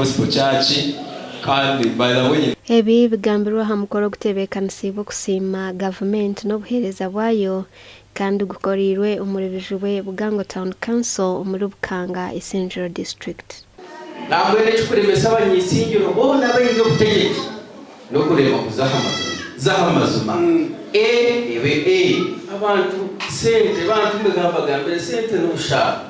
Gospel Church kandi by the way. Ebi bigambirwe aha mukoro ogutebeekanisiibwe okusiima gavumenti n'obuheereza bwayo kandi gukoreirwe omuri Bijubwe Bugango Town Council omuri Bukanga, Isingiro District. Nambwenu ekikuremesa abanyeisingiro boona abaingi obutegyeki n'okurema kuza aha mazima. Za aha mazima. E ebe E. Abantu sente bantu mwe kambagambire sente n'obushaara.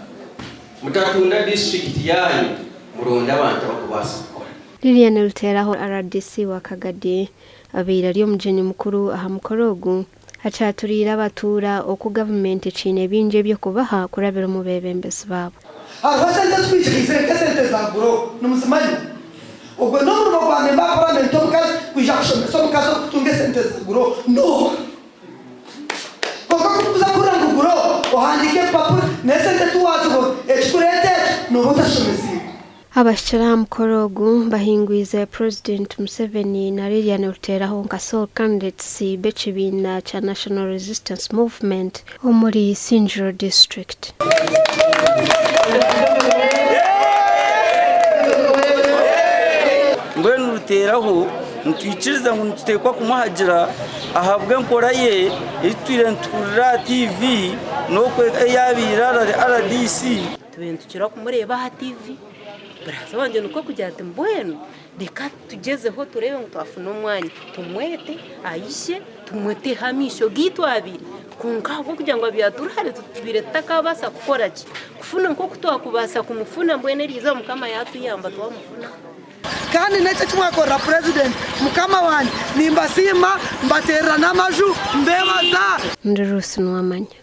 Mutatunda disiturikiti yaanyu muronde abantu abakubaasa kukora. Lilian Ruteraho rdc wa Kagadi abaire ari omugyenyi mukuru aha mukoro ogu akyaturiire abatuura oku gavumenti ekiine bingi eby'okubaha kurabira omu beebembezi baabo. Hariho esente ezitwikiriize nk'esente za guro, nimuzimanya? Ogwo n'omurimo gwa memba wa paramenti omukazi kwija kushomesa omukazi orikutunga esente za guro? N'oha? Kwonka ku orikuza kuhurira ngu guro, ohandiike ebipapura, n'esente tiwaazibona, ekikureeta ekyo nooba otashomesiibwe. Abahikire aha mukoro ogu bahingwize Purezidenti Museveni na Lilian Ruteraho nka sole candidates b'ekibiina kya National Resistance Movement omuri Isingiro District. Mbwenu Ruteraho nitwikiriza ngu nituteekwa kumuhagira ahabw'enkora ye ei tutwire nituhurira aha tiivi n'oku ei abaire ari rdc. Tubaire nitukira kumureeba aha tiivi, buraza wangye nikwo kugira ati mbwenu reka tugyezeho tureebe ngu twafuna omwanya tumwete aije tumuteho amaisho gaitu abiri kwonka ahabw'okugira ngu abaire aturi hare tubaire tutakabaasa kukora ki kufuna nk'oku twakubaasa kumufuna mbwenu eryo izooba mukama yaatuyamba twamufuna. Kandi n'eki eki mwakorera Purezidenti mukama wangye, nimbasiima, mbateerera n'amaju, mbeebaza. Ndi Ruth Nuwamanya.